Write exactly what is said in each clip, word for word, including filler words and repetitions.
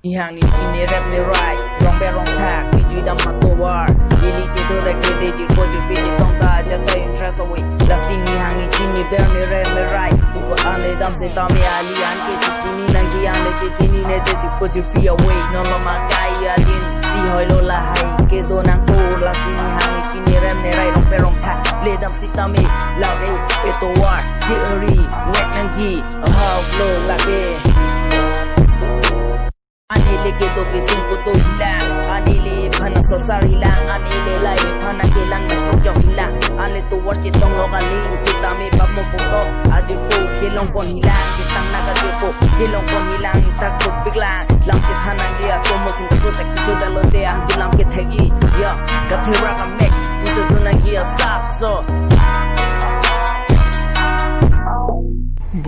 Nihang ni chini rem ni rai, rong be rong thak, ijui dam ma tovar. Ili chetu da kede jirpo jirpi chetong ta, jata interest away. Lasi nihang ni chini ber ni rem ni rai. Upa ale dam setame ali an ke chini nangji an le chini ne te jirpo jirpi away. Non lo ma kai adin, si hoi lo lahai, kedo nangpo, lasi nihang ni chini rem ni rai, rong be rong thak. Le dam setame, lau e, etovar, jeri, wek nangji, hau lo lage. Ani le kedo kesung kuto hilang, ani le phana sorsar hilang, ani le lai phana kelang na kujok hilang, ani tovar chetong lo kali, setame bab mo putok, aji po chelong pon hilang, ketang na ka po chelong pon hilang, tak to biglang, lam chethan nangji ato mo sing kuto sek kuto dalo te ang lam ke thegi, ya, kathura ka mek, kuto tu nangji asap so.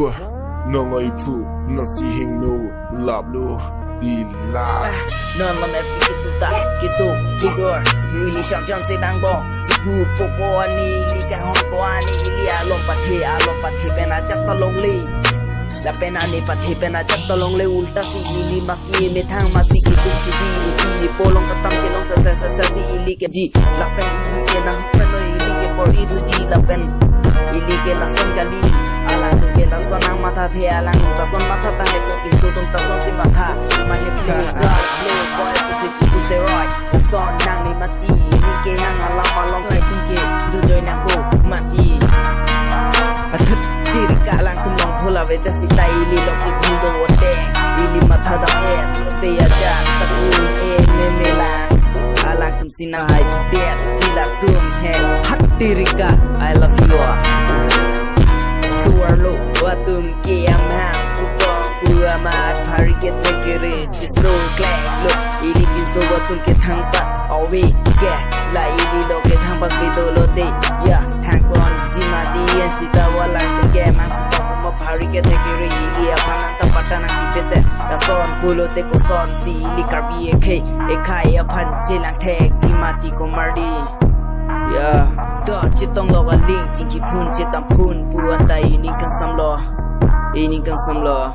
Bah, nang ai phu, nasi hingno, lap lo, di la. Non lo me pi kitu ta, kitu, kitu, ini cham cham se bang bo. Jibu popo ani, ili ka hong ko ani, ili alom pathe, alom pathe pen ajak tolong le. Lapen ani pathe pen ajak tolong le ulta si ili masi methang masi kitu si di, ili polong katam chelong sa sa sa sa si ili ke ji. Lapen ili ke nang peno ili ke por itu ji lapen ili ke lason kali. Alangtum ke lason nang matha the alang ta son matha ta hai ko pinso tum ta son si matha. Mane please God, play boy, pusi chipu se roi. Lason nang ni mati, ili ke hang alam along kai tum ke, dujoi nang bo, mati. Athut tir ka alangtum long phola ve ta sita ili lo ke bhul do wote. Ili matha dam e, te aja, takun e, me me la. Alangtum sina hai, der, chila tum he, hat tirika, I love you all. Suar lo, wa tum ke amhang, kupong, ku amat, phari ke thekere, chiso, klek lo, ili piso, wa tum ke thangta, awe, ke, la ili lo ke thangpak pido lo te, ya, thangpon, jima di, yan sita, wa lang tum ke, mang, kupong, kuma phari ke thekere, ili aphan, ta patana, kipese, lason, kulo te, koson, si, ili Karbi, ekhe, ekhai, aphan, chelang, thek, jima ti, komar di. Ya, to chetong lo aling, chingki phun, chetam phun, pu anta ini kangsam lo, ini kangsam lo.